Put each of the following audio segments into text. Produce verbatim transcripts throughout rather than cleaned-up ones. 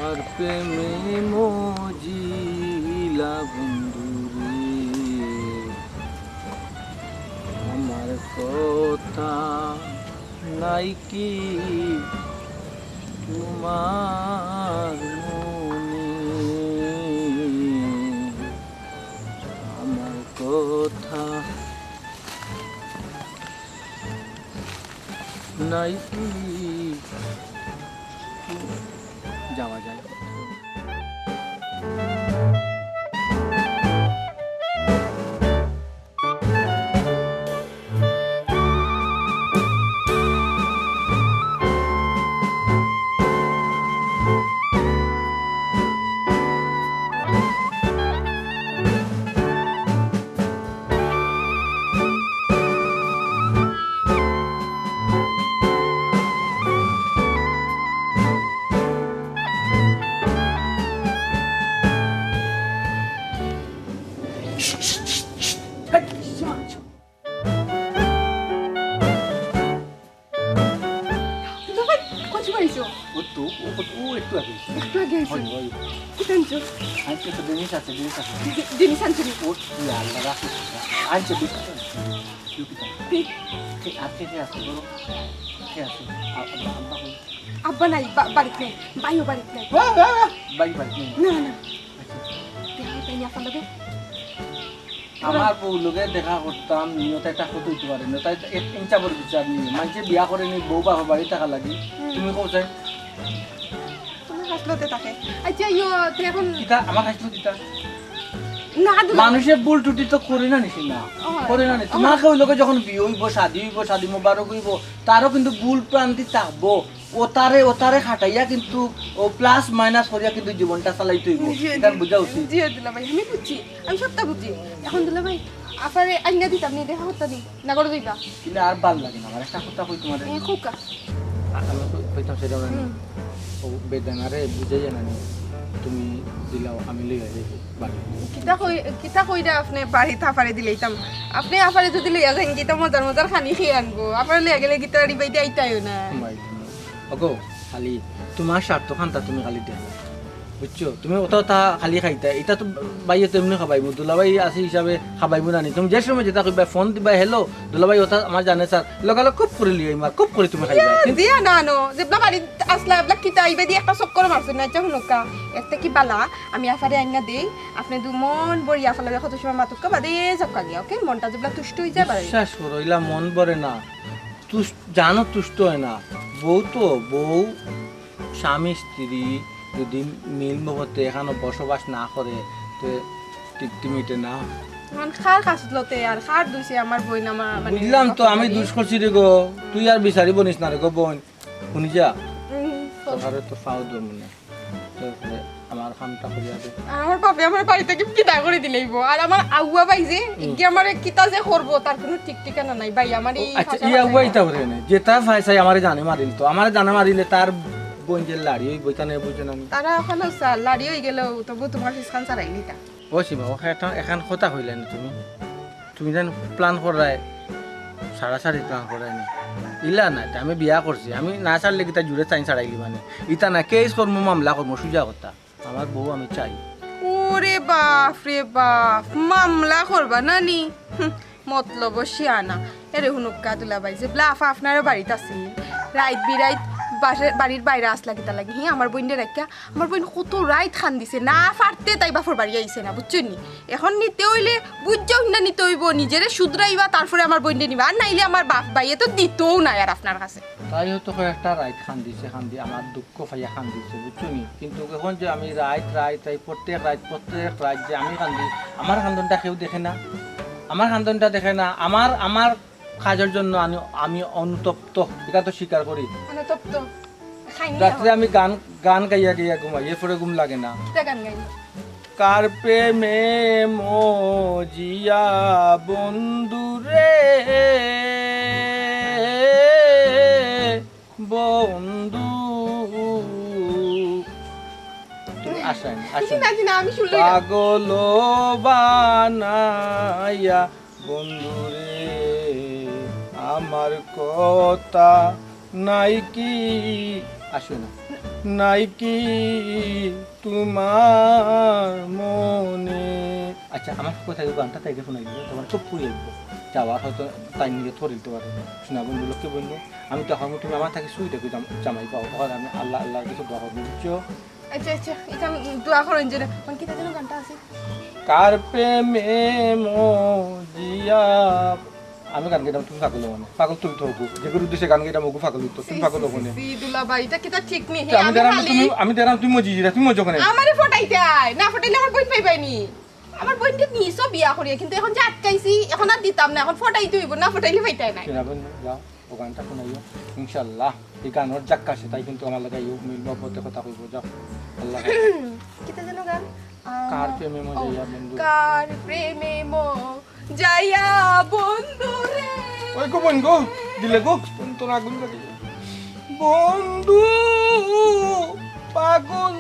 আর প্রেমে মজিলা বন্ধুরে, আমার কথা নাই কি তোমার মনে? আমার কথা নাই কি যাওয়া যায়। দুলাভাই, কত পাইছো? ও তো, ও কত, ও একটু আগে। একটু আগে আইছো? হয়, হয়। কিতা আনছো? আনছি তো জিনিস আছে, জিনিস আছে। জি-, জিনিস আনছো নি? ও, ইয়া আল্লাহ, রাখো, রাখো। আনছি, বিস্কুট আনছি। কিতা? কে? কে, আর কে কে আছে, বলো? কে আছে? আ-, আব্বা, আব্বা কই? আব্বা নাই, বা-, বাড়িত নাই। ভাইও বাড়িত নাই। বাহ, বাহ, বাহ। ভাই বাড়িত নাই? না, না। আচ্ছা। দেখা তাই না আপনার লগে? আমার বউর লগে দেখা করতাম, নিয়ত একটা কত হইতে পারে না, তাই এক ইঞ্চা বড় বিচার নিয়ে। মানষে বিয়া করে নি, বউ বাপর বাড়ি থাকা লাগি। হুম। তুমি কও চাই? তোমার হাসলতে থাকে। আচ্ছা, ইয়ো, তুই এখন কিতা, আমার হাসলো কিতা? না, দুলা- মানুষে ভুল ত্রুটি তো করে না নিছি না? ও, করে না নি? ও। তোমার কেউ লোকে যখন বিয়ে হইব, শাদি হইব, শাদি মোবারক হইব, তারও কিন্তু ভুল ভ্রান্তি থাকবো। ও তারে, ও তারে খাটাইয়া কিন্তু ও plus minus করিয়া কিন্তু জীবনটা চালাইতে হইব। জি, এটা জি। বুঝা উচিত। জি, দুলাভাই, আমি বুঝছি, আমি সবটা বুঝছি। এখন দুলাভাই, আফারে আইনা দিতাম নি, দেখা করতাম নি, না করে দিবা? কিন্তু আর ভালা লাগে না, আমার একটা কথা কই তোমারে। এ, খোকা। আ-, আমি তো কইতাম সেটা না। হুম। ও বেদানারে বুঝাইয়া না নি, তুমি দিলাও, আমি লইয়া যাইব বাড়ি। কিতা কই, কিতা কইরা আপনে বাড়িত আফারে দিলাইতাম? আপনে আফারে যদি লইয়া যাইন, কিতা মজার মজার খানি খেয়ে আনবো। আফারে লইয়া গেলে কিতা রিবাইতে আইতাইও না। ভাই, ওগো, খালি তোমার স্বার্থ খানটা তুমি খালি দেখো, বুঝছো? তুমি ওটা তা খালি খাইতা, এটা তো ভাইয়ে তো এমনি খাবাইবো, দুলাভাই আছে হিসাবে খাবাইবো না নি। তুমি যে সময় যেটা কইবা, ফোন দিবা, "হ্যালো, দুলাভাই, ওটা আমার জানে স্যার", লগালগ খুব করে লিও, ইমার খুব করে তুমি খাইবা। দিয়া, দিয়া না আনো, যেবলা বাড়িত আসলা, এবলা কিতা আইবা দি একটা চক্কর মারছো না, আচ্ছা হুনুক্কা, এর থাকি বালা, আমি আফারে আইনা দেই, আপনে দু মন ভরিয়া আফার লগে কত সময় মাতুক্কা বাদে যাউক্কা গিয়া, ওকে? মনটা যেবলা তুষ্ট হই যায় বাড়ি। বিশ্বাস করো, ইলা মন ভরে না। তুষ-, জানো তুষ্ট হয় না। বউ তো, বউ, স্বামী স্ত্রী যদি মিল মহব্বতে এখানো বসবাস না করে, তে তৃপ্তি মিটে না। এখন কার কাছ লতে আর কার দুষে আমার বইন আমার, মানে, বুঝলাম তো, আমি দুষ করছি রে গো, তুই আর বিচারি বনিস না রে গো বইন। শুনি যা, উম, তোর ঘরে তো ফাও দম নেই। তারপরে আমার কামটা করিয়া দে। আর আমার বাপে আমার বাড়ি থাকি কিতা করি দিলাইবো। আর আমার আউয়া ভাই যে, হুম। ইগে আমারে কিতা যে করবো, তার কুনু ঠিক ঠিকানা নাই ভাই। আমার ও, এই আচ্ছা, ভাষা ই আউয়া ভাষায় ইতা করে নে। যেতা ফায় চাই আমারে জানে মারিল তো। আমারে জানে মারিলে তার বইন যে লাড়ি অইবো, ইতা নে বুঝে না নি। তারা অখানো চা-, লাড়ি অই গেলেও তবু তোমার ফিসখান ছাড়াই নিতা। ও সীমা, ও একটা, এখান কথা কইলে না তুমি। তুমি যেন plan কররায়, সারাসারি plan কররায় নি। ইলা না, তে আমি বিয়া করছি। আমি না ছাড়লে কিতা জুরে চাইন ছাড়াইলি মানে। ইতা না, case করমু, মামলা করমু, সুজা কথা। আমার বউ আমি চাই। ওরে বাপ রে বাপ, মামলা করবা না নি? হুম, মতলব শিয়ানা। এরে হুনুক্কা দুলাভাই, যেবলা আফা আপনারও বাড়িত আছিল, রাইত বিরাইত বাসে-, বাড়ির বাইরে আসলা কিতা লাগি? হি, আমার বইনরে রাখিয়া, আমার বইন কত রাইত কান্দিছে, না পারতে তাই বাপর বাড়ি আইছে না, বুঝছো নি? এখন নিতে অইলে বুঝা হুনা নিতে অইবো, নিজেরে শুধরাইবা, তারপরে আমার বইনরে নিবা, আর নাইলে আমার বাপ ভাইয়ে তো দিতও না আর আপনার কাছে। তাইও তো কয়েকটা রাইত কান্দিছে, কান্দি আমার দুঃখ পাইয়া কান্দিছে, বুঝছো নি? কিন্তু এখন যে আমি রাইত, রাইত, রাইত, প্রত্যেক রাইত, প্রত্যেক রাইত যে আমি কান্দি, আমার কান্দনটা কেউ দেখে না, আমার কান্দনটা দেখে না, আমার, আমার কাজের জন্য আমি, আমি অনুতপ্ত, এটা তো স্বীকার করি। অনুতপ্ত। খাইনি রাত্রে এখন। আমি গান, গান গাইয়া গাইয়া ঘুমাই, এরপরে ঘুম লাগে না। কিতা গান গাইনি? কার প্রেমে মজিয়া বন্ধু রে, বন্ধু। তুমি আসেন, আসেন। জি না, জি না, আমি শুনলে না। পাগল বানাইয়া বন্ধুরে, আমার কথা নাই কি, আসো না, নাই কি তোমার মনে? আচ্ছা, আমার কথা, এই গানটা তাইকে শোনাই দিও, তোমার খুব ফুরিয়ে দিব। যাওয়ার হয়তো তাই নিয়ে ধরে দিতে পারে। শোনা বন্ধু, লক্ষ্মী বন্ধু, আমি তো এখন তুমি আমার থাকি সুই দেখো জামাই পাও, তখন আমি আল্লাহ, আল্লাহর কিছু দোয়া করবো, বুঝছো? আচ্ছা, আচ্ছা, এখান দোয়া করেন যে না, কোন কিতা যেন গানটা আছে? কার প্রেমে মজিয়া। আমি গান গাইতাম, তুমি পাগল হবো না। পাগল তুমি তো হবো। যে গুরু দেশে গান গাইতাম, ওগু পাগল হইতো। তুমি পাগল হবো না। সি, দুলাভাই, এটা কিতা ঠিক নি? হে, আমি আমি দেরাম, খালি তুমি, আমি দেরাম, তুমি মজি দিরা, তুমি মজো কেনে? আমারে ফটাইতে আয়। না ফটাইলে আমার বইন পাইবাই নি। আমার বইনকে নিছো বিয়া করিয়া, কিন্তু এখন যে আটকাইছি, এখন আর দিতাম না। এখন ফটাইতে হইব, না ফটাইলে পাইতাই নাই। কিনা বইন, যাও। ও গানটা শুনাইও, ইনশাআল্লাহ। এই গানর যাক্কা আছে, তাই কিন্তু আমার লগে আইও, মিল মহব্বতে কথা কইবো, যাও। আল্লাহ হাফেজ। কিতা যেন গান? আহ, কার প্রেমে মজাইয়া ও, বন্ধু। কার প্রেমে মজাইয়া বন্ধু রে। ওই গো বোন গো, দিলে গো, তোর আগুন লাগে। বন্ধু পাগল।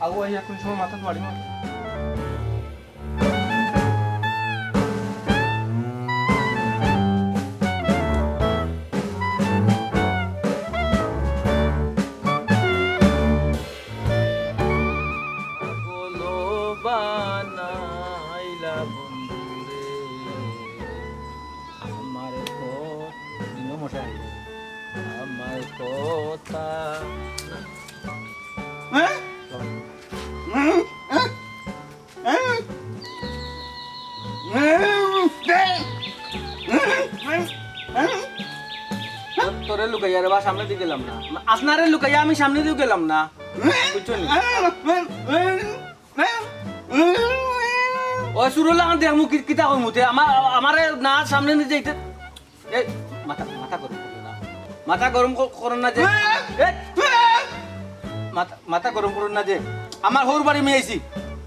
আও, এই এখন সময় মাথা বাড়ি মার। পাগল বানাইলা বন্ধুরে, আমার ক-, দিনও মশা আইলো। আমার কথা। হ্যাঁ? হ্যাঁ? হ্যাঁ? তোরে লুকাইয়া রে বা সামনে দিয়ে গেলাম না। আপনারে লুকাইয়া আমি সামনে দিয়ে গেলাম না। বুঝছো নি? ও সুরুল্লাহ, আমি দেখমু কি-, কিতা কইমু তে? আমার, আমারে না সামনে নিয়ে যাইতে। এই, মাথা, মাথা গরম করো না। মাথা গরম ক-, করো না যে। এই, মাথা, মাথা গরম করো না যে। আমার হউর বাড়ি আমি আইছি।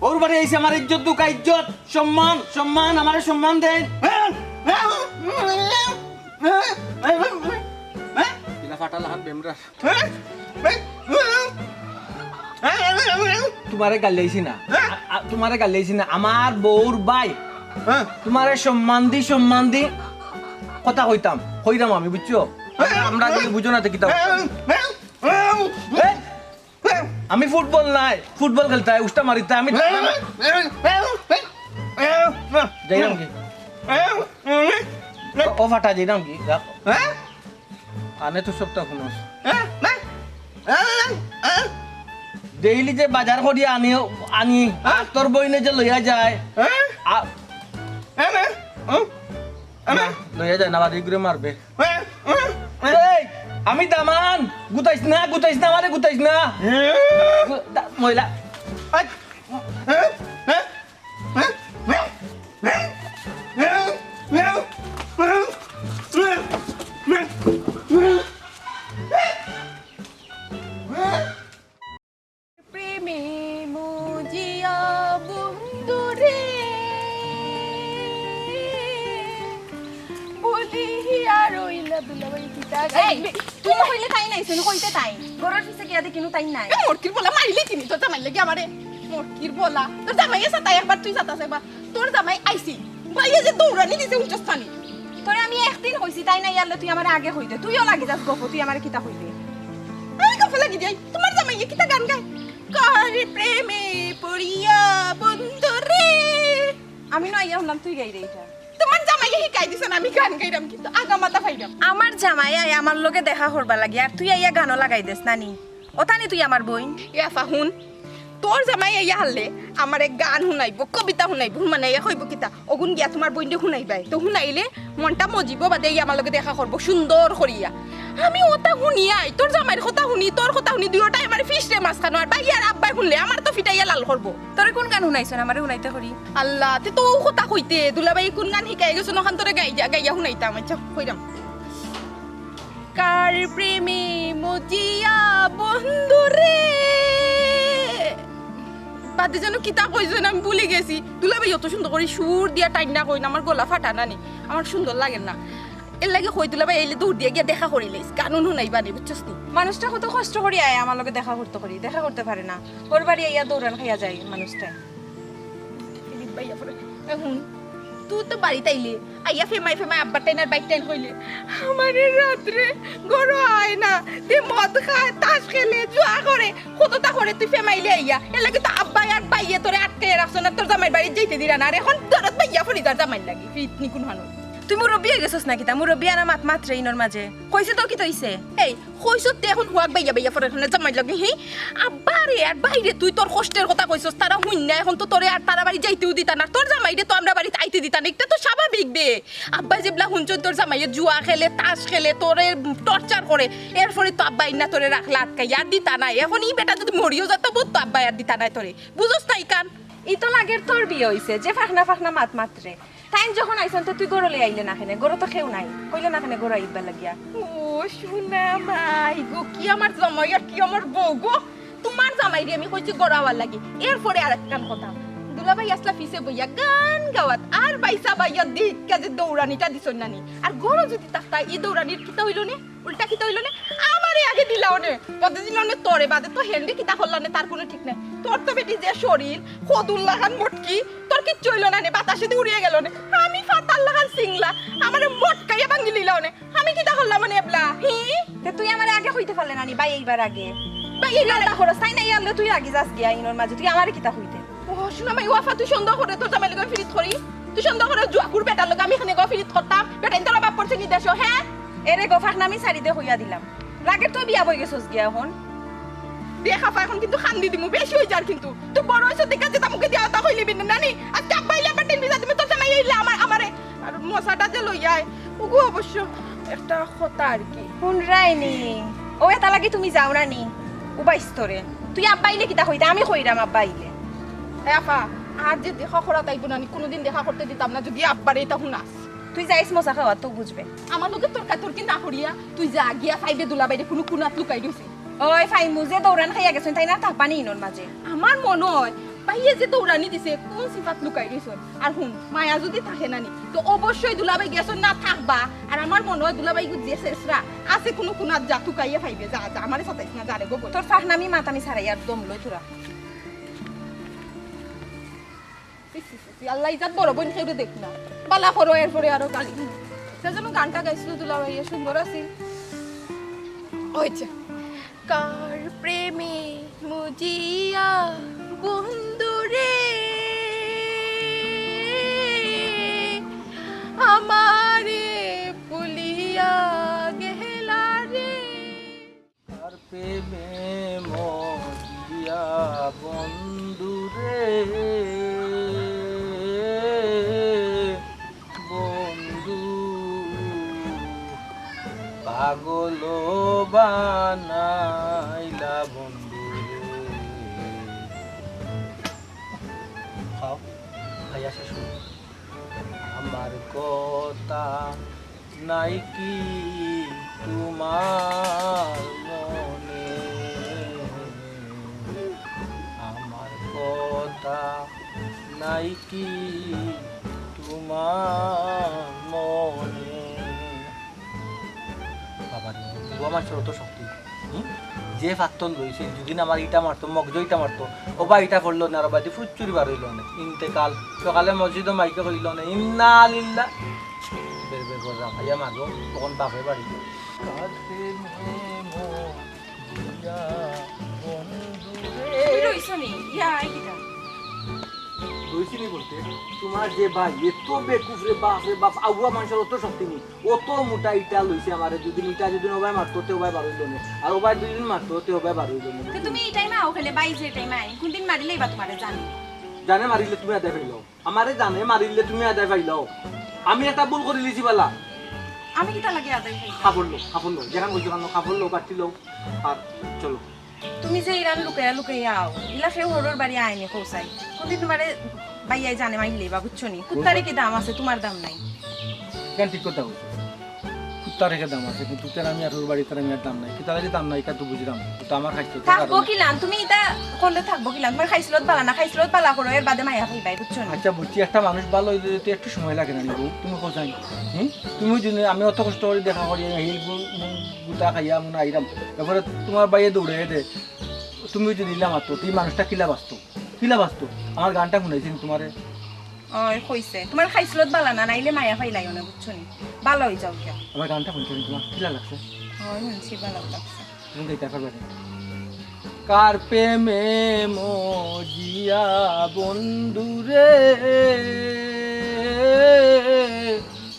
হউর বাড়ি আইছি, আমার ইজ্জত দুকা, ইজ্জত, সম্মান, সম্মান, আমারে সম্মান দেন। কিলা ফাটা লাখান বেমরা। তোমারে গালি আইছি না। আ-, আ-, তোমারে গালি আইছি না। আমার বউর ভাই। তোমারে সম্মান দি, সম্মান দি কথা কইতাম। কইরাম আমি, বুঝছো? আমরা কিন্তু বুঝো না তো কিতা। এ? আমি ফুটবল নাই, ফুটবল খেলতে হয়, উষ্টা মারিতে আমি যাইরাম কি? ও ফাটা যাইরাম কি? আনে তো সবটা হুনস। ডেইলি যে বাজার করি আনি, আনি, আর তোর বইনে যে লইয়া যায়, আ-, না, লইয়া যায় না, বাড়ি ঘুরে মারবে। এই, আমি দামান, গুতাইস না, গুতাইস না, আমারে গুতাইস না। গু-, দা-, মহিলা। এই। প্রেমে মজিয়া বন্ধুরে, বলিয়া রইলা দুলাভাই কিতা এই, গাইবে। তুমি কইলে তাই নাই, শুনো কইতে তাই। ঘরর পিছে গিয়া দেখিনু তাই নাই। এ, মরকির বলা মারিলে তিনি তোর জামাই লাগি আমারে। মরকির বলা, তোর জামাই আছে তাই একবার তুই যাতা চাইবা। তোর জামাই আইছি। ভাইয়া যে দৌড়ানি দিছে উঠছস পানি। তোরে আমি একদিন কইছি, তাই না ইয়ারলে তুই আমারে আগে কই দে। তুইও লাগি যাস গফো, তুই আমারে কিতা কই দে? আমি গফো লাগি যাই। তোমার জামাইয়ে কিতা গান গায়? কার প্রেমে পড়িয়া বন্ধু রে। আমি না ইয়া হুনলাম, তুই গাই রে এটা। তোমার জামাই কে হিকাই দিছইন আমি গান গাইরাম, কিন্তু আগামাতা পাইরাম। আমার জামাই আয় আমার লগে দেখা করবার লাগি, আর তুই আইয়া গানও লাগাই দেস না নি? ওতা নি তুই আমার বইন? এ আফা, হুন, তোর জামাই আইয়া হারলে আমারে গান হুনাইবো, কবিতা হুনাইবো, হুনাইয়া কইবো কিতা, "অগুন গিয়া তুমার বইনরে হুনাইবায়।" তো হুনাইলে মনটা মজিবো, বাদে আইয়া আমার লগে দেখা করবো সুন্দর করিয়া। আমি ওতা হুনিয়াই, তোর জামাইর কথা হুনি, তোর কথা হুনি, দুইওটায় আমারে ফিসরে মাঝখানো। আর ভাইয়ার আব্বায় হুনলে আমার তো ফিটাইয়া লাল করবো। তোরে কুন গান হুনাইছইন? আমারে হুনাইতে করি। আল্লাহ, তে তো অউ কথা কইতে, দুলাভাই কুন গান হিকাই গেছইন, অখান তোরে গাইয়া, গাইয়া হুনাইতাম। আচ্ছা, কইরাম। কার প্রেমে মজিয়া বন্ধুরে। বাদে যেন কিতা কইছইন, আমি ভুলি গেছি। দুলাভাই অত সুন্দর করি সুর দিয়া টাইন্না কইন, আমার গলা ফাটা না নি, আমার সুন্দর লাগে না। এর লাগি কই দুলাভাই, আইলে দৌড় দিয়া গিয়া দেখা করিলাইস, গান হুনাইবা নি, বুঝছস নি? মানুষটা কত কষ্ট করি আয় আমার লগে দেখা করতে করি, দেখা করতে পারে না। ওর বাড়ি আইয়া দৌড়ান খাইয়া যায় মানুষটা। ফিরিত ভাইয়া পড়ে। এ হুন, তুই তো বাড়িত আইলে, আইয়া ফেমাই ফেমাই আব্বার টাইন আর বাইর টাইন কইলে, আমারে রাত্রে ঘরো আয় না, তে মদ খায়, তাস খেলে, জুয়া করে, কততা করে তুই ফেমাইলে আইয়া। এর লাগি তো আব্বায় আর ভাইয়ে তোরে আটকাইয়া রাখছইন, আর তোর জামাইর বাড়িত যাইতে দিরা না। আর অখন দরদ ভাইয়া পড়ি যার জামাইর লাগি, ফিরিত নি কুন হানো। তুই মুরব্বি অই গেছস না কিতা? মুরব্বি আনা মাত মাতরে ইনোর মাঝে। কইছে তো কিতা অইছে? এই, কইছত তে অখন হুয়াক বাইয়া বাইয়া পড়ে অখন জামাইর লাগি, হি? আব্বারে আর ভাইরে তুই তোর কষ্টের কথা কইছস, তারা হুননা, অখন তো তোরে আর তারা বাড়ি যাইতেও দিতা না, তোর জামাইরে তো আমরা বাড়িত আইতে দিতা না, ইটা তো স্বাভাবিক বে। আব্বায় যেবলা হুনছইন তোর জামাইয়ে জুয়া খেলে, তাস খেলে, তোরে torture করে, এরপরে তো আব্বায় না তোরে রাখলা আটকাইয়া, আর দিতা নায়। অখন ই বেটা যুদি মরিও যায়, তবু তো আব্বায় আর দিতা নায় তোরে, বুঝস না ইখান? ই তো লাগের তোর বিয়া অইছে, যে ফাখনা ফাখনা মাত মাতরে। তাইন যখন আইছইন, তে তুই ঘরো লই আইলে না কেনে? ঘরো তো কেউ নাই, কইলে না কেনে ঘরো আইবার লাগিয়া? ও সোনা মাই গো, কি আমার জামাই আর কি আমার বউ গো। তুমার জামাইরে আমি কইছি ঘরো আওয়ার লাগি। এরপরে আরেকখান কথা, দুলাভাই আছলা ফিছে বইয়া গান গাওয়াত, আর ভাইসাব আইয়া দেইক্কা যে দৌড়ানিটা দিছইন না নি। আর ঘরো যুদি থাকতা, ই দৌড়ানির কিতা অইলো নে? উল্টা কিতা অইলো নে? আমারে আগে দিলাও নে, বাদে দিলাও নে তোরে, বাদে তো হেন্ডি কিতা করলা নে, তার কুনু ঠিক নাই। তোর তো বেটি যে শরীর, কদুর লাখান মটকি, তোর কিচ্ছু অইলো না নে, বাতাসেদি উড়িয়া গেলো নে। আমি ফাতার লাখান সিংলা, আমারে মটকাইয়া ভাঙ্গি লিলাও নে। আমি কিতা করলাম মানে এবলা, হি? তে তুই আমারে আগে কইতে পারলে না নি, ভাই, এইবার আগে। ভাই, এই গানটা করস, তাই না? ইয়ারলে তুই লাগি যাস গিয়া ইনোর মাঝে, তুই আমারে কিতা কইতে? ও, সোনা মাই, ও আফা, তুই সন্দেহ করে তোর জামাইর লগে ফিরিত করি? তুই সন্দেহ করে জুয়াকুর বেটার লগে আমি এখানে গো ফিরিত করতাম? বেটাইন তোর বাপ করছে নি দেশো, হ্যাঁ? এরে গো, ফাখনামি ছাড়ি দে কইয়া দিলাম। লাগের তো বিয়া বই গেছস গিয়া অখন। দেখ আফা, অখন কিন্তু কান্দি দিমু, বেশি অই যার কিন্তু। তুই বড় অইছস, দেখা যেতা মুখে দিয়া অতা কইলিবি না, নানি? আজকে আব্বা আইলে আবার টেন ভিজা দিমু, তোর জামাই আইলে আমার, আমারে। আর মশাটা যে লইয়া আয়, ওগু অবশ্য একটা কথা আর কি। হুনরায়নি, ও এতা লাগি তুমি যাও না নি? উবাইস তোরে। তুই আব্বা আইলে কিতা কইতে? আমি কইরাম আব্বা আইলে। এ আফা, আর যে দেখা করা তাইবো না নি, কুনুদিন দেখা করতে দিতাম না, যুদি আব্বারে ইতা হুনাস। তুই যাইস মজা খাওয়া, তো বুঝবে। আমার লগে তর্কাতর্কি না করিয়া তুই যা, গিয়া ফাইবে দুলাভাইরে কুনু কুনাত লুকাই রইছে। ওই ফাইমু যে দৌড়ান খাইয়া গেছইন, তাইন আর থাকবা নি ইনোর মাঝে। আমার মনো অয় ভাইয়ে যে দৌড়ানি দিছে, কুন সিফাত লুকাই রইছইন। আর হুন, মায়া যুদি থাকে না নি, তো অবশ্যই দুলাভাই গেছইন না থাকবা। আর আমার মনো অয় দুলাভাই যে শেষরা আছে কুনু কুনাত যা, তুকাইয়া ফাইবে, যা, যা, আমারে সাতাইস না, যা রে গো বল। তোর ফাখনামি মাত আমি ছাড়াই আর দম লই তোরা। ছি, ছি, ছি, ছি, আল্লাহ ইজাত বড় বইন কেউরে দেখ না। বালা করো, এরপরে আরো গালি। সে যেন গানটা গাইছিল দুলাভাইয়ে, সুন্দর আছিল। ওই যে, কার প্রেমে মজিয়া বন্ধুরে, আমারে ভুলিয়া গেলা রে। কার প্রেমে মজিয়া বন্ধুরে, বন্ধু পাগল বানাইলা বন্ধুরে। খাও, খাইয়া শেষ করো। আমার কথা নাই কি তোমার মনে? আমার কথা নাই কি তোমার মনে? বাবা রে, ও আমার ছোট শক্তি। হুম? যে ফাত্তন লইছে, দুদিন আমার ইটা মারতো, মগজ ইটা মারতো, ও বা ইটা পড়লো না, আর বাদে ফুচ্চুরি বার হইল না। ইন্তেকাল, সকালে মসজিদে মাইকে কইল না, ইন্না লিল্লাহ। বের বের করে রাখাইয়া মারবো, তখন বাপে বাড়ি। কাছে মেমো দিয়া বন্ধু রে। তুই রইছ নি? ইয়া, আই কিতা? দুই তুমি বলতে, তোমার যে ভাই এত বেকুফ রে বাফ রে বাফ, আউয়া মানষর অত শক্তি নি, অত মোটা ইটা লইছে আমারে, দুদিন ইটা যদি ওবায় মারতো তে ওবায় বার অইলো নে, আর ওবায় দুদিন মারতো তে ওবায় বার অইলো নে। তে তুমি ই টাইমে আও কেনে, ভাই যে টাইমে আয়, কোনদিন মারিলেই বা তোমারে জানে। জানে মারিলে তুমি আদায় পাইলাও, আমারে জানে মারিলে তুমি আদায় পাইলাও। আমি একটা ভুল করিলিছি বালা। আমি কিতা লাগি আদায় পাইলাম? কাপড় লও, কাপড় লও, যেখান কইছো কানো কাপড় লও, বাটি লও, আর চলো। তুমি যে ইরান লুকাইয়া লুকাইয়া আও, ইলা কেউ হরর বাড়ি আয়নি কৌসাই। কোনদিন তোমারে বাইয়াই জানে মাইলে বা বুঝছো নি? কুত্তারে কি দাম আছে, তোমার দাম নাই। কেন ঠিক কথা কইছো? কুত্তার একটা দাম আছে, কিন্তু তার আমি আর ওর বাড়ি তার আমি আর দাম নাই। কিতা লাগি দাম নাই, ইটা তো বুঝলাম। তো আমার খাইছে তো থাকবো কারণে। কিলান? তুমি ইটা করলে থাকবো কিলান? তোমার খাইছলত বালা না, খাইছলত বালা করো, এর বাদে মায়া পাইবায়, বুঝছো নি? আচ্ছা, বুঝছি, একটা মানুষ ভালো হইতে তো একটু সময় লাগে না নি বউ? তুমি কৌসাই, হুম? তুমি যদি, আমি অত কষ্ট করি দেখা করি, এই গুতা খাইয়া মনে আইরাম, এরপরে তোমার বাইয়ে দৌড়ে দে, তুমি যদি ইলা মাতো, এই মানুষটা কিলা বাঁচতো? কিলা বাঁচতো? আমার গানটা শুনাইছি নি তোমারে? ওই কইছে, তোমার খাইছলত বালা না, নাইলে মায়া পাইলাইও না, বুঝছো নি? বালা অই যাও গিয়া। আমার গানটা শুনছো নি তোমার? কিলা লাগছে? ওই শুনছি, বালা লাগছে। তুমি গাইতা পারবা নি? কার প্রেমে মজিয়া বন্ধুরে।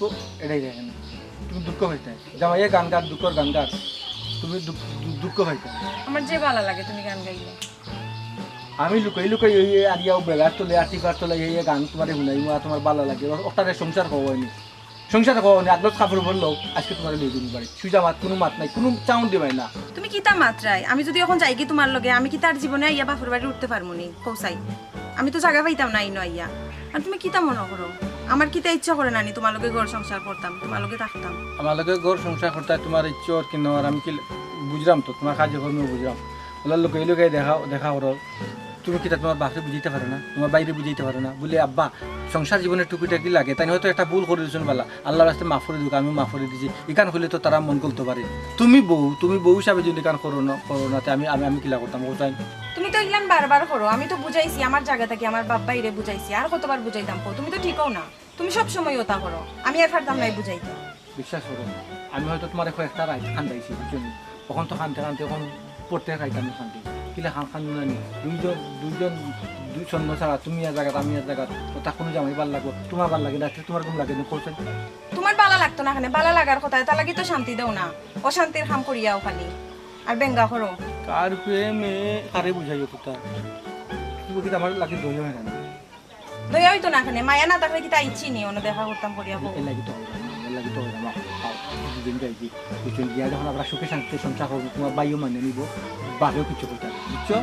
ও, এটাই দেখেন। তুমি দুঃখ পাইতায়। জামাইয়ে গান গার, দুঃখর গান গার। তুমি দুঃখ, দু-, দুঃখ পাইতায়। আমার যে বালা লাগে তুমি গান গাইলে। আমি লুকাই লুকাই ওই আরিয়াও বেড়ার তলে, আটিফার তলে, এই গান তোমারে শুনাইমু, আর তোমার বালা লাগে। ও-, ওটারে সংসার কওয়া হয়নি। সংসার কওয়া হয়নি, আগলত কাপড় পরলো, আজকে তোমারে লই দিন বাড়ি। সুজা মাত, কোনো মাত নাই, কোনো sound দিবাই না। তুমি কিতা মাতরায়? আমি যদি এখন যাই কি তোমার লগে, আমি কি তার জীবনে আইয়া বাপর বাড়ি উঠতে পারমু নি? কৌসাই, আমি তো জাগা পাইতাম না ইনো আইয়া। আর তুমি কিতা মনে করো? আমার কিতা ইচ্ছা করে না নি তোমার লগে ঘর সংসার করতাম, তোমার লগে থাকতাম? আমার লগে ঘর সংসার করতে তোমার ইচ্ছে ওর কি নয়, আর আমি কি বুঝলাম তো, তোমার কাজে কর্মে বুঝলাম। ওলা লুকাই লুকাই দেখা, দেখা করো। তুমি কিতা তোমার বাপরে বুঝাইতে পারো না, তোমার বাইরে বুঝাইতে পারো না? বলে, "আব্বা, সংসার জীবনে টুকিটাকি লাগে, তাই হয়তো একটা ভুল করে দিয়েছেন বালা, আল্লাহর রাস্তে মাফ করে দিক, আমিও মাফ করে দিছি।" ইখান হইলে তো তারা মন গলতে পারে। তুমি বউ, তুমি বউ হিসাবে যদি ইখান করো না, করো না, তে আমি, আমি, আমি কিলা করতাম, কোথায়? তুমি তো ইলান বারবার করো, আমি তো বুঝাইছি, আমার জাগা থাকি আমার বাপ বাইরে বুঝাইছি, আর কতবার বুঝাইতাম কও, তুমি তো ঠিকও না, তুমি সব সময় ওটা করো, আমি আর পারতাম নাই বুঝাইতে। বিশ্বাস করো, আমি হয়তো তোমারে কয়েকটা রাইত কান্দাইছি, বুঝছো নি? অখন তো কানতে কানতে অখন পড়তে রাইত আমি কান্দি। কিলা কান কান্দু না নি? দুইজন, দুইজন, দুই ছন্দ ছাড়া, তুমি এক জাগাত, আমি এক জাগাত, ওটা কোনো জামাই ভালা লাগবো, তোমার ভালা লাগে না, তোমার ঘুম লাগে না, কোথায়? তোমার বালা লাগতো না কেনে, বালা লাগার কথা, তার লাগি তো শান্তি দেও না, অশান্তির কাম করিয়াও খালি, আর বেঙ্গা করো। কার প্রেমে কারে বুঝাইও কথা? তুমি কি আমার লাগি দই হয় না? দয়া হইতো না কেনে, মায়া না থাকলে কিতা ইচ্ছি নি, অন্য দেখা করতাম করিয়া বউ। এর লাগি তো হয় না, এর লাগি তো হয় না, মা। খাও, দুদিন যাই কি, দুজন গিয়া যখন আমরা সুখে শান্তিতে সংসার করবো, তোমার ভাইও মানে নিব, বাপেও কিছু করতে হবে, বুঝছো?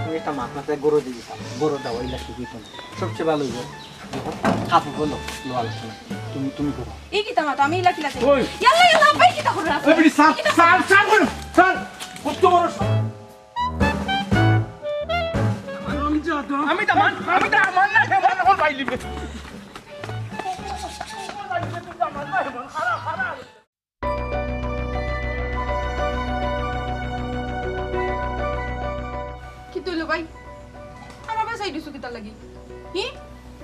তুমি একটা মাত মাথায় গরু দিয়ে দিতাম, গরু দাও, এই লাঠি দিত না। সবচেয়ে ভালো হইব যখন কাপড় বলো, লোয়া লাগছে না। তুমি, তুমি করো। এই কিতা মাত, আমি ইলা কিলা চাই? ওই! ইয়াল্লা, ইয়াল্লা, ভাই, কিতা করো? ওই বেটি, স্যার, কিতা স্যার, স্যার, বলো, স্যার, কত বড় স্যার? আমি তো আমার, আমি তো আমার না, আমার না, ওর ভাই লিবে। কিতা অইলো ভাই? আমার বায় চাই দিছো কিতার লাগি? হি?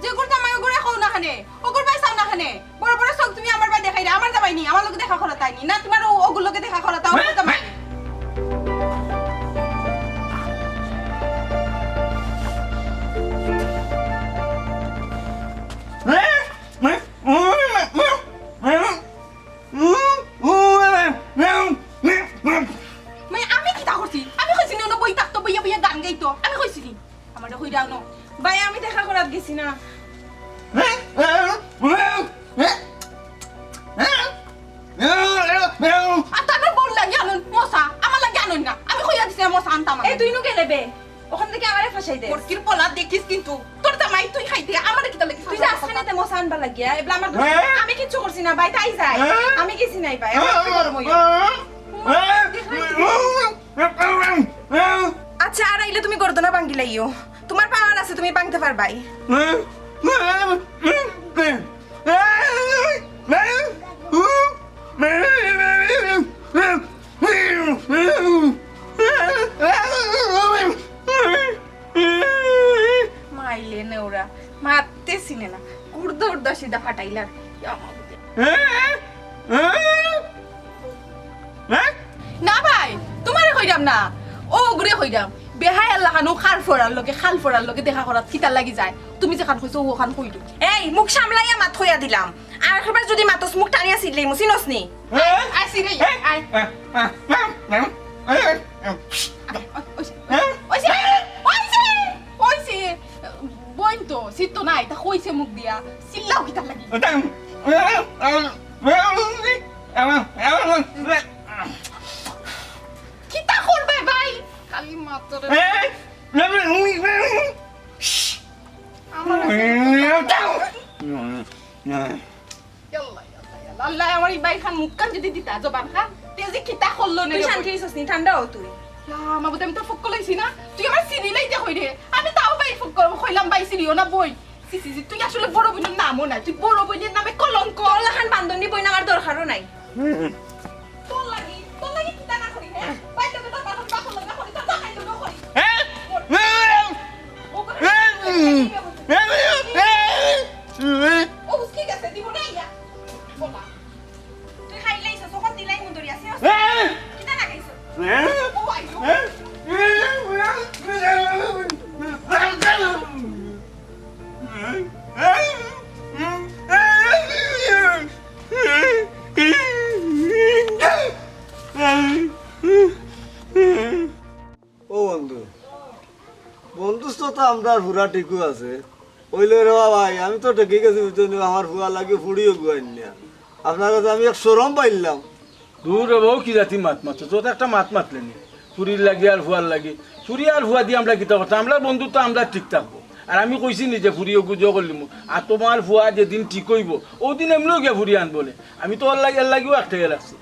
যে ঘর জামাই ও ঘরে কও না কেনে, ও ঘর বায় চাও না কেনে? বড় বড় চোখ তুমি আমার বায় দেখাইরা, আমার জামাই নি, আমার লগে দেখা করাত আইনি। না তোমার ও, ওগুর লগে দেখা করাত, আমার জামাই নি। মানে আমি কিতা করছি? আমি কইছি নি অনো বই থাকতো, বইয়া বইয়া গান গাইতো? আমি কইছি নি? আমারে কইরাও না। ভাই, আমি দেখা করাত গেছি না। আর তার বউর লাগি আনইন মশা, আমার লাগি আনইন না। আমি কইয়া দিছি না মশা আনতাম না। এই তুই নু গেলে বে? ওখান থেকে আমারে ফাঁসাই দে। মুরগির পোলা দেখিস কিন্তু। তোর জামাই তুই খাইতে, আমারে কিতা লাগি তুই যে ফাঁসাই আসলে দে? তে মশা আনবার লাগিয়া, এবলা আমার দোষ। হ্যাঁ? আমি কিচ্ছু করছি না, ভাই, তাই যাই। হ্যাঁ? আমি গেছি নাই, ভাই। আমার একটু গরম হইয়া। হ্যাঁ? আচ্ছা, আর আইলে তুমি গর্দনা ভাঙ্গিলাইও। তোমার পাওয়ার আছে, তুমি ভাঙতে পারবাই। মাইলে নেওরা, মারতে চিনে না। গুর্দা উর্দা সিধা ফাটাইলার। না ভাই, তুমারে কইরাম না, অগুরে কইরাম। বেহায়ার লাখান অউ খার ফড়ার লগে, খাল ফড়ার লগে দেখা করাত কিতার লাগি যায়? তুমি যেখান কইছো, অখান কইলো। এই, মুখ সামলাইয়া মাত কইয়া দিলাম। আর একবার যুদি মাতস, মুখ টানিয়া ছিড়িলিমু, চিনস নি? আয়, আয়, ছিড়ি, আয়। অইছে, অইছে, অইছে। বইন তো, ছিড়তো নায়, ইতা কইছে মুখ দিয়া। চিল্লাও কিতার লাগি? কিতা করবে ভাই? খালি মাতরে। আমার কাছে ইয়াল্লা, ইয়াল্লা, ইয়াল্লা। আল্লাহ, আমার ই ভাইর খান মুখ খান যুদি দিতা, জবান খান, তে যে কিতা করলো নে তুই রে শান্তি ভাই। অইছস নি? ঠান্ডা অ তুই। ইয়া, মা বুঝে আমি তো ফক্কল অইছি না। তুই আমার চিনি নাই যে কই রে। আমি তাও ভাই ফক্কল, কইলাম ভাই চিনিও না বই। ছি, ছি, ছি, তুই আসলে বড় বইনর নামও নাই। তুই বড় বইনর নামে কলঙ্ক। অলাখান বান্দরনি বইন আমার দরকারও নাই। তোর লাগি, তোর লাগি কিতা না করি, হ্যাঁ? ভাই তোকে তোর বাপর, বাপর লগে করি, তোর জামাই লগে করি। হ্যাঁ? ও করে, ও বুঝকি গেছে, দিব না ইয়া। বলা। তুই খাইলে ইসো, সখন দিলাই মুন ধরিয়া, সিও। কিতা লাগাইছো? ও আইও। ও বন্ধু, বন্ধুত্ব তো আমরার পুরা ঠিকউ আছে। অইলে রে বা ভাই, আমি তো ঠেকি গেছি, বুঝছো নি, আমার ফুয়ার লাগি ফুড়ি অগু আইন্না। আপনার কাছে আমি এক শরম পাইলাম। দূর রে বা, অউ কি জাতি মাত মাতছো? তোর তো একটা মাত মাতলে নি। ফুড়ির লাগি আর ফুয়ার লাগি। ফুড়ি আর ফুয়া দি আমরা কিতা করতাম? আমরার বন্ধুত্ব আমরার ঠিক থাকবো। আর আমি কইছি নি যে ফুড়ি অগু জো করলিমু। আর তুমার ফুয়া যেদিন ঠিক অইবো, অউ দিন এমনেউ গিয়া ফুড়ি আনবো নে। আমি তো অর লাগি, এর লাগিউ আটকাইয়া রাখছি।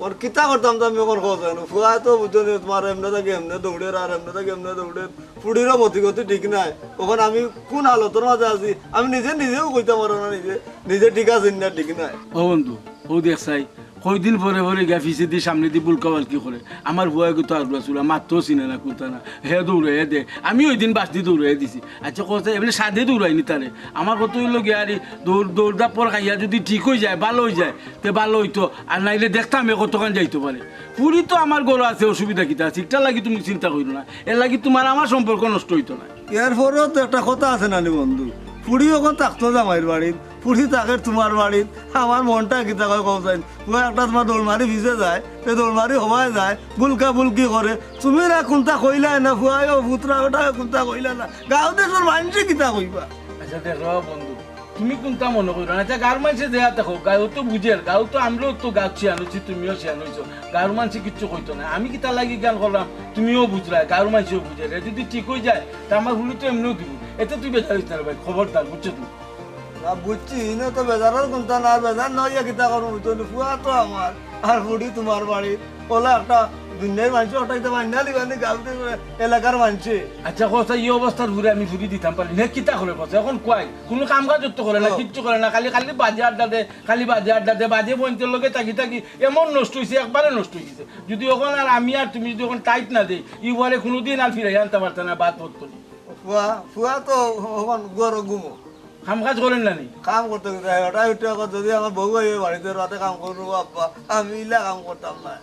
অর কিতা করতাম তো আমি অখন কও চাই না। ফুয়ায় তো বুঝছো নি, তুমার এমনে থাকি এমনে দৌড়ের আর এমনে থাকি এমনে দৌড়ের। ফুড়িরও মতি গতি ঠিক নাই। অখন আমি কুন হালতর মাঝে আছি, আমি নিজে নিজেউ কইতাম পাররাম না নিজে, নিজে ঠিক আছি না ঠিক নাই। ও বন্ধু, অউ দেখ চাই, কয়দিন পরে পরে গিয়া পিছেদি সামনেদি বুলকা-বালকি করে। আমার ফুয়ায় কিন্তু আগুয়া চুলা, মাততেও চিনে না, কুন্তা না। হে দৌড়াইয়া দে, আমি অউ দিন বাঁশদি দৌড়াইয়া দিছি। আচ্ছা, কও চাই, এমনে সাধে দৌড়াইনি তারে। আমার কথা অইলো গিয়া, আরে, দৌড়, দৌড়-দাপড় খাইয়া যুদি ঠিক অইযায়, ভালা অইযায়, তে ভালা অইতো। আর নাইলে দেখতাম হে কতখান যাইতো পারে। ফুড়ি তো আমার ঘরো আছে, অসুবিধা কিতা আছে? ইটার লাগি তুমি চিন্তা করিও না, এর লাগি তুমার আমার সম্পর্ক নষ্ট অইতো নায়। এরপরেও তো একটা কথা আছে নানি বন্ধু, ফুড়ি অখন থাকতো জামাইর বাড়িত, ফুড়ি থাকের তুমার বাড়িত, আমার মনটা কিতা কয় কও চাইন। ফুয়া একটা তুমার দৌড় মারি পিছে যায়, তে দৌড় মারি হবায় যায়, বুলকা-বুলকি করে। তুমি না কুন্তা কইলায় না, ফুয়ায়ও পুতরা বেটায়ও কুন্তা কইলা না, গাঁও দেশর মানষে কিতা কইবা? আচ্ছা দেখ রে বা বন্ধু, তুমি কুন্তা মনো করিও না। আচ্ছা, গাঁওর মানষে যেতা কউক, গাঁও তো বুঝের, গাঁও তো আমরাও তো গাঁওত শিয়ান অইছি, তুমিও শিয়ান অইছো, গাঁওর মানষে কিচ্ছু কইতো নায়। আমি কিতার লাগি ইখান করলাম, তুমিও বুঝরায়, গাঁওর মানষেও বুঝের। এ যুদি ঠিক অইযায়, তে আমার ফুড়ি তো এমনেউ দিবো। এতে তুই বেজার অইস না রে ভাই, খবরদার, বুঝছো তুই? না বুঝছি, ইনো তো বেজারর কুন্তা না, বেজার না অইয়া কিতা করমু, বুঝছো নি? ফুয়া তো আমার, আর ফুড়ি তুমার বাড়ির, অলা একটা দুনিয়ার মানষে অটাইতে পারি না, লিবানি গাঁওতে এলাকার মানষে। আচ্ছা, কও চাই, ই অবস্থার ফুড়ি আমি ফুড়ি দিতাম পারি না, কিতা করে কও চাই? অখন কুয়াই, কুনু কাম-কাজ তো করে না, ও। কিচ্ছু করে না, খালি, খালি বাজে আড্ডা দে, খালি বাজে আড্ডা দে, বাজে বইন্তর লগে থাকি থাকি এমন নষ্ট অইছে, একবারে নষ্ট অইগেছে। যুদি অখন আর আমি আর তুমি যুদি অখন টাইট না দেই, ই ফুয়ারে কুনুদিন আর ফিরাইয়া আনতাম পারতাম না, বাদ পড়তো নি। ফুয়া, ফুয়া তো অখন ঘরো ঘুমো। কাম-কাজ করের না নি? কাম করতে করতে হয়, ওটা উঠে এখন যদি আমার বউ আইবে বাড়িত, রাতে কাম করবো আব্বা, আমি ইলা কাম করতাম না।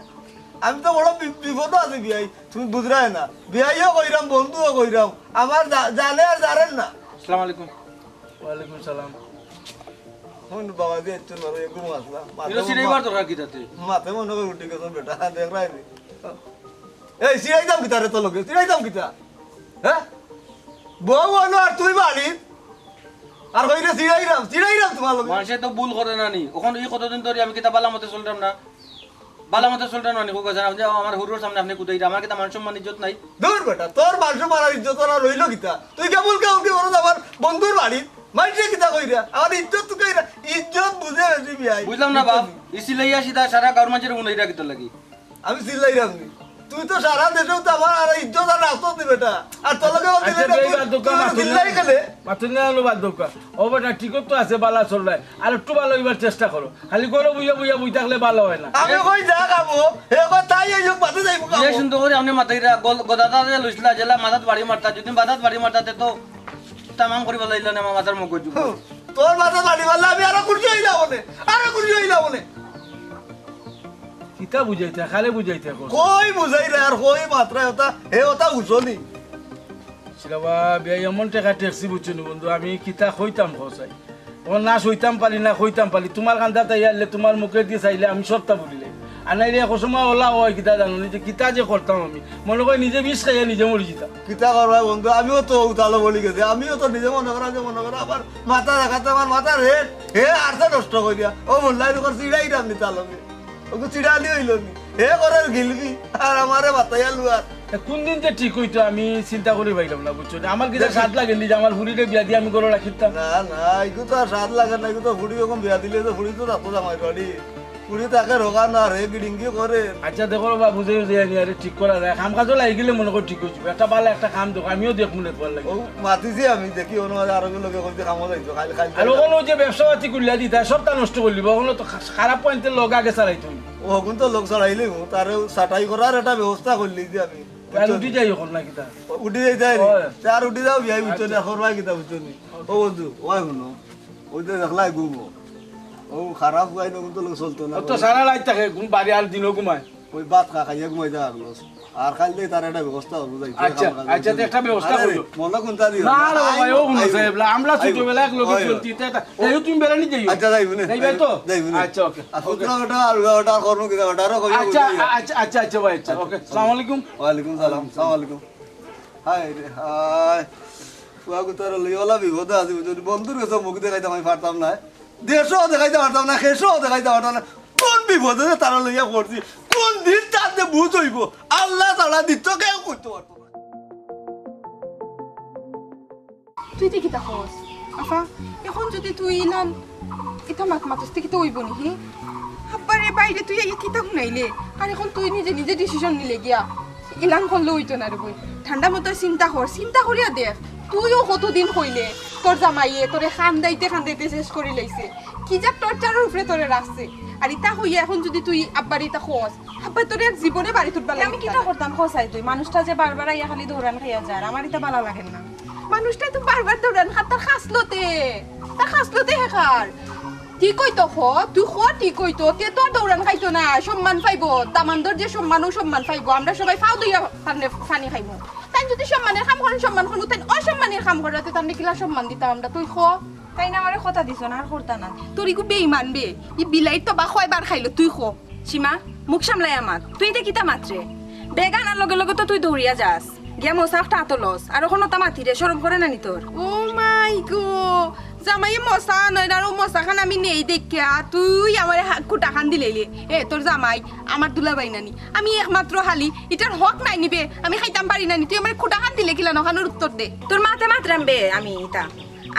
আমি তো বড় বি-, বিপদো আছি বিয়াই, তুমি বুঝরায় না। বিয়াইও কইরাম, বন্ধুও কইরাম, আমার জা-, জানে আর জানেন না। আসসালামু আলাইকুম। ওয়ালাইকুম সালাম। হুন বাবা, যে একটু নরম, একটু মাতলা। মাতে এগুলো সিরাইবার মা-, দরকার কিতাতে? মাতে মনে করে উঠি গেছে বেটা, দেখরায় নি। এই সিরাইতাম কিতা রে তোর লগে? সিরাইতাম কিতা? হ্যাঁ? বউ অইলো আর তুই বাড়িত। আর কইরে সিরাইরাম, সিরাইরাম তুমার লগে। মানষে তো ভুল করে না নি। অখন ই কতদিন ধরি আমি কিতা বালা মতে চলরাম না? বালা মতে চলরাম না নি? কউক্কা ছাইন, আপনে আমার হুরুর সামনে আপনে কুদাইরা, আমার কিতা মান সম্মান ইজ্জত নাই? দূর বেটা, তোর মান সম্মান আর ইজ্জত আর রইলো কিতা? তুই কেবল কেবল কি বড় আমার বন্ধুর বাড়িত? মানষে কিতা কইরা? আমার ইজ্জত তুকাইরা, ইজ্জত বুঝে বেশি বিয়াই। বুঝলাম না বাপ, ই সিলাইয়া সিধা সারা গাঁওর মানষরে হুনাইরা কিতার লাগি? আমি চিল্লাইরাম নি। তুই তো সারা দেশেও তো আমার আর ইজ্জত আর রাখছস নি বেটা। আর তোর লগে আচ্ছা, তুই বেই, বাদ দেউক্কা, তুই মাতুন চিল্লাই না। গেলে। মাতুন না, বাদ দেউক্কা। ও বেটা, ঠিক তো আছে, বালা চলরায়। আর একটু বালা অইবার চেষ্টা করো। খালি ঘরো বইয়া বইয়া বই থাকলে বালা অয় না। আমি কই যা খাবো, হে কই তাই এই হোক, বাদে যাইবো খাবো। বিয়া সুন্দর করি আপনে মাতাইরা, গল-, গদাটা যে লইছিলা, যেলা মাথাত বাড়ি মারতা, যদি মাথাত বাড়ি মারতা, তে তো তামাম করি বালা অইলা না, আমার মাথার মগজ। হুম। তোর মাথা বাড়ি মারলে আমি আরো খুশি অইলাম অনে, আরো খুশি অইলাম অনে। কিতা বুঝাইতে, কারে বুঝাইতে কও? কই বুঝাইরে আর কই মাতরায় ওটা, হে ওটা বুঝো নি। ছিল বা বিয়া এমন টেকা ঠেকছি বুঝছো নি বন্ধু, আমি কিতা কইতাম কও চাই। ও না সইতাম পারি না কইতাম পারি, তুমার কান্দাত আইয়া আইলে তুমার মুখেদি চাইলে আমি সবটা বলিলে। আর নাইলে এক সময় ওলা অয় কিতা জানো নি যে কিতা যে করতাম আমি। মনে করি নিজে বিষ খাইয়া নিজে মরি যিতাম। কিতা করবা বন্ধু, আমিও তো উতালো বলি গেছি, আমিও তো নিজে মনে করা যে মনে করা আবার মাথা দেখাতে আমার মাথার হেড, হে আরছে নষ্ট করিয়া। ও মোল্লাই দোকান চিড়াইরাম নি তালকে। ওগু চিড়ালি অইল নি। হে করের গিলবি, আর আমারে বাতাইয়া লুয়ার। তা কোন দিন যে ঠিক অইতো আমি চিন্তা করি পাইলাম না, বুঝছো নি? আমার কিতা দেখি। সাত লাগে নি যে আমার ফুড়িরে বিয়া দিয়া আমি ঘরো রাখিতাম। না, না, এগু তো আর সাত লাগে না, এগু তো ফুড়ি অখন বিয়া দিলে তো ফুড়ি তো থাকতো জামাই বাড়ি। ফুড়ি থাকে রোগা না রে, গিডিঙ্গি করে। আচ্ছা, দেখো রে বা, বুঝে বুঝে আনি আরে ঠিক করা যায়। কাম কাজও লাগি গেলে মনে করি ঠিক অইযিবো। একটা ভালা একটা কাম দেখো, আমিও দেখমু নে তোমার লাগি। ও, মাতিছি আমি, দেখি অনো আরো লগে কইতে কামও যাইতো, খাইল, খাইল। আর অখন অউ যে ব্যবসা পাতি খুলিয়া দিতা, সবটা নষ্ট করিলিবো। অখন তো খা-, খারাপ পয়েন্টর লগ আগে ছাড়াইতো। ও, অখন তো লগ ছাড়াইলিমু, তারে ছাটাই করার একটা ব্যবস্থা করিলিছি আমি। আর উঠি যাই অখন না কিতা? উঠি যাই তাই রে? অয়। তে আর উঠি যাও, বিয়াই বুঝছো নি, আচ্ছা। করবায় কিতা বুঝছো নি? ও বন্ধু, ওই হুনো, ওই যে দেখলাই ঘুমো। ও খারাপ অয় না, অখন তো লগ চলতো না। ও তো সারা রাইত থাকে, ঘুম বাড়ি আর দিনও ঘুমায়। ওই ভাত খা, খাইয়া ঘুমাই যা আগলো। আর কাইল থাকি তার একটা ব্যবস্থা অইবো, যাইতে আচ্ছা, কাম কাজ আচ্ছা, করতে। তে একটা ব্যবস্থা আরে রে, করো। মনো কুনটা দিও না। না রে বাবা, আইবো, ও হুনো আইবো, সাহেব, আমরা ছোটবেলায় একলগে চলছি, তে, তে, ও। এই তুমি বেড়ানি যাইও। আচ্ছা, যাইবো নে। যাইবায় তো? যাইবো নে। আচ্ছা, ওকে, আর ওকে। ফুটনা ওটা, আর ওটা, আর করবো কিতা, ওটা আর কইয়া আচ্ছা, বুঝাইয়া। আচ্ছা, আচ্ছা, আচ্ছা, ভাই, আচ্ছা, ওকে। আসসালামু আলাইকুম। ওয়ালাইকুম সালাম, আসসালামু আলাইকুম। হায় রে, হায়। ফুয়া গুতারে লইয়া অলা বিপদে আছি, বুঝছো নি? বন্ধুর গেছে মুখ দেখাইতাম আমি পারতাম না। দেশও দেখাইতাম পারতাম না, খেশও দেখাইতাম পারতাম না। কোন বিপদে যে তারে লইয়া পড়ছি, কোন দিন তার যে বুঝ অইবো, আল্লাহ ছাড়া দ্বিতীয় কেউ কইতো পারতো না। তুই তে কিতা কস? আফা, অখন যুদি তুই ইলান, ইতা মাত মাতস তে কিতা অইবো নি, হি? আব্বারে বাইরে তুই আইয়া কিতা হুনাইলে? আর অখন তুই নিজে নিজে decision নিলে গিয়া। ইলান করলে অইতো না রে বইন। ঠান্ডা মাথায় চিন্তা কর, চিন্তা করিয়া দেখ। তুইও কতদিন কইলে, তোর জামাইয়ে তোরে কান্দাইতে কান্দাইতে শেষ করি লাইছে। কি যে torture-র উপরে তোরে রাখছে। আর ইতা কইয়া অখন যুদি তুই আব্বারে ইতা কস, আব্বায় তোরে আর জীবনে বাড়িত উঠবার লাগি আমি দিতা কিতা না। করতাম, কও চাই তুই? মানুষটা যে বারবার আইয়া খালি দৌড়ান খাইয়া যার, আমার ইতা ভালা লাগের না। মানুষটা তো বারবার দৌড়ান খার, তার খাছলতে, তার খাছলতে হেকার। ঠিক অইতো ক, তুই ক, ঠিক অইতো, তে তো আর দৌড়ান খাইতো না, সম্মান পাইবো। দামান্দর যে সম্মান, অউ সম্মান পাইবো। আমরা সবাই পাও ধইয়া তার নে-, পানি খাইমু। তাইন যুদি সম্মানর কাম করইন, সম্মান করমু, তাইন অসম্মানর কাম কররা তে তানরে কিলা সম্মান দিতাম আমরা, তুই ক। তাইন আমারে কথা দিছইন, আর করতা না। তোর ইগু বেইমান বে, ই বিলাইর তো বা কয়বার খাইলো, তুই ক। সীমা, মুখ সামলাইয়া মাত। তুই ইতা কিতা মাতরে? ব্যাগ আনার লগে লগে তো তুই দৌড়িয়া যাস। গিয়া মশা একটা আতো লস। আর অখন ওটা মাতিরে, শরম করে না নি তোর? ও মাই গো, জামাইয়ে মশা আনইন আর অউ মশাখান আমি নেই দেখিয়া তুই আমারে হা-, খুটাখান দিলাইলে। এ, তোর জামাই আমার দুলাভাই না নি? আমি একমাত্র হালি, ইটার হক নাই নি বে? আমি খাইতাম পারি না নি? তুই আমারে খুটাখান দিলে কিলা, অখানর উত্তর দে। তোর মাতে মাতরাম বে আমি ইতা।